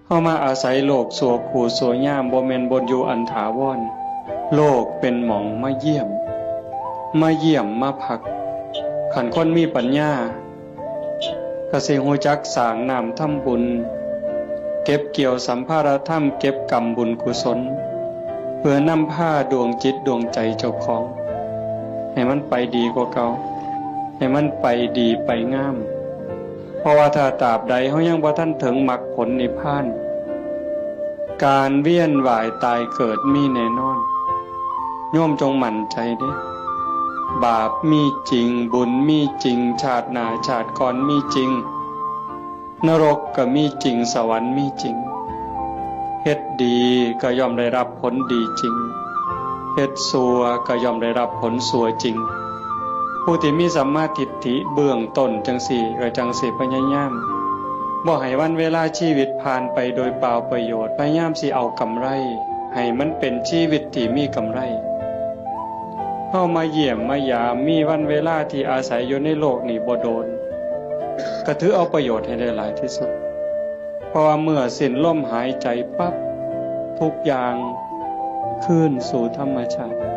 ເຮົາມາອາໄສໂລກຊົ່ວຄູ່ຊົ່ວຍາມ ບໍ່ແມ່ນບ່ອນຢູ່ອັນຖາວອນ. ໂລກເປັນໝ່ອງມາຢ້ຽມ, ມາຢ້ຽມມາພັກ. ຄັນຄົນມີປັນຍາ ກໍຊິຮູ້ຈັກສ້າງນ້ຳທຳບຸນ, ເກັບກ່ຽວສຳພາລະທຳ, ເກັບກຳບຸນກຸສົນ ເພື່ອນຳພາດວງຈິດດວງໃຈເຈົ້າຂອງ ໃຫ້ມັນໄປດີກວ່າເກົ່າ, ໃຫ້ມັນໄປດີໄປງາມ. ເພາະວ່າຖ້າຕາບໃດເຮົາຍັງບໍ່ທັນເຖິງມັກຜົນນິບພານ, ການວຽນວ່າຍຕາຍເກີດມີແນ່ນອນ. ໂຍມຈົ່ງໝັ້ນໃຈເດ້, ບາບມີຈິງ, ບຸນມີຈິງ, ຊາດໜ້າຊາດກ່ອນມີຈິງ, ນະລົກກໍມີຈິງ, ສະຫວັນມີຈິງ. ເຮັດດີກໍຍ່ອມໄດ້ຮັບຜົນດີຈິງ, ເຮັດຊົ່ວກໍຍ່ອມໄດ້ຮັບຜົນຊົ່ວຈິງ. ຜູ້ທີ່ມີສຳມາທິດຖິເບື້ອງຕົ້ນຈັ່ງຊີ້ ກໍຈັ່ງຊິພະຍາຍາມ ບໍ່ໃຫ້ວັນເວລາຊີວິດຜ່ານໄປໂດຍເປົ່າປະໂຫຍດ, ພະຍາຍາມຊິເອົາກຳໄລ ໃຫ້ມັນເປັນຊີວິດທີ່ມີກຳໄລ. ເຮົາມາຢ້ຽມມາຢາມ, ມີວັນເວລາທີ່ອາໄສຢູ່ໃນໂລກນີ້ບໍ່ໂດນ, ກໍຖືເອົາປະໂຫຍດໃຫ້ໄດ້ຫຼາຍທີ່ສຸດ. ເພາະວ່າເມື່ອສິ້ນລົມຫາຍໃຈປັບ, ທຸກຢ່າງຄືນສູ່ທຳມະຊາດ.